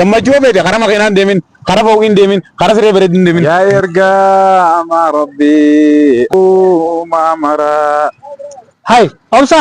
Gammachuu yoo feete karaa makiinaa hin deemin, karaa fooqii hin deemin, karaa siree bareedduu hin deemin. Yaa ergama Rabbii uumaa maraa. Hay, obsa.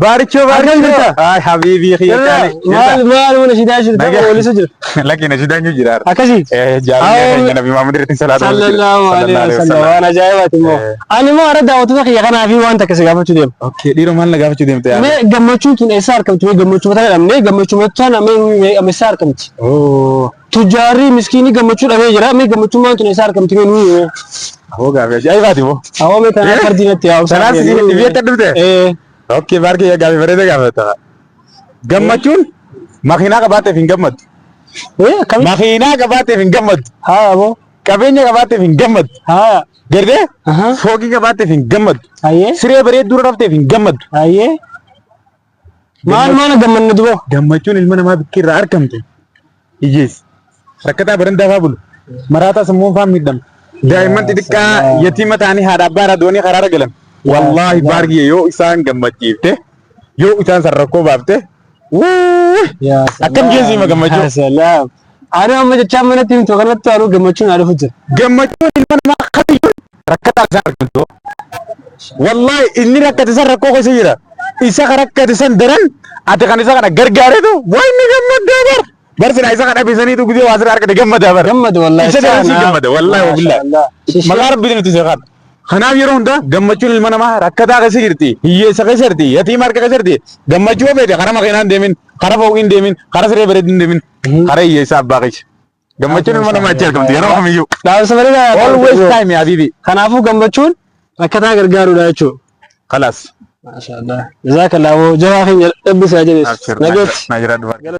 Baarichoo Akkam baarichoo. jirta? Ay habiibii kiyya qaali. Maal maal mana shidaa jirta? Nagaa. Oolisa jira. Lakki na shidaan jiru jira. Akkasii. Eh jaalala Awoo. keenya Nabi Muhammad irratti salaatu Sallallahu alaihi wasallam. Waan ajaa'ibaati immoo. Eh. Ani immoo hara daawwattoota kiyya kanaa fi waan takka si gaafachuu deema. Okay dhiiroo maal na gaafachuu deemte yaa? Mee gammachuun tun eessaa argamti? Mee gammachuu mataa jedhamne gammachuu tana mee mee eessaa argamti? Oh. Tujjaarri miskiinni gammachuu dhabee jira. Mee gammachuun tun eessaa argamti? Mee nuu himi. Awoo gaafii ajaa'ibaati moo? Awoo mee tanaa fardii natti yaa obsa. Tanaaf si dhibee dhufte? Eh. Okay baarkii gaafii bareeda gaafata. Gammachuun makiinaa qabaateef hin gammaddu. Eh akkami? Makiinaa qabaateef hin gammaddu. Haa aboo. Qabeenya qabaateef hin gammaddu. Haa. Gartee? Aha. Fooqii qabaateef hin gammaddu. Hayyee. Siree bareedduu irra rafteef hin gammaddu. Hayyee. Maal maal gammanne duba? Gammachuun ilma namaa bikkee irraa argamte hiyyeessi. Rakkataa barandaa faa bulu. Maraataa sammuun faa miidhama. Daa'imman xixiqqaa yatiima ta'anii haadha abbaa irraa du'anii karaarra galan. Wallaahi baargiyye yoo isaan gammachiifte yoo isaan san rakkoo baafte wuuy akkam jeessi hima gammachuu. Yaa salaam. Ani amma jechaa manatti himtu kanatti anuu gammachuun haa dhufu jira. Gammachuun ilma namaa kamiyyuu rakkataa isaan argamtu. Wallaahi inni rakkate san rakkoo keessa jira. Isa ka rakkate san daran ati kan isa kana gargaaretu waa inni gammaddaa bar. Bar silaa isa kana dhabisaniitu gizee waa sirra argate gammadaa bar. Gammadu wallaahi. Isa daran si gammada wallaahi wa billaahi. Maqaa rabbiitiin itti seeqaan. Kanaaf yeroo hundaa gammachuun ilma namaa rakkataa keessa jirti, hiyyeessa keessa jirti, yatiima harka keessa jirti. Gammachuu yoo feete karaa makiinaa hin deemin, karaa fooqii hin deemin, karaa siree bareedduu hin deemin, karaa hiyyeessaa abbaa keessa. Gammachuun ilma namaa achi argamti yeroo kamiyyuu. Dhaamsa bareedaa. Always time yaa habibi. Kanaafuu gammachuun rakkataa gargaaruudha jechuudha. Kalaas. Maashaallah. Jazakallah. Jabaa keenya Rabbi si haa jabeessu. Abshir. Nageetti. Na jiraadhu.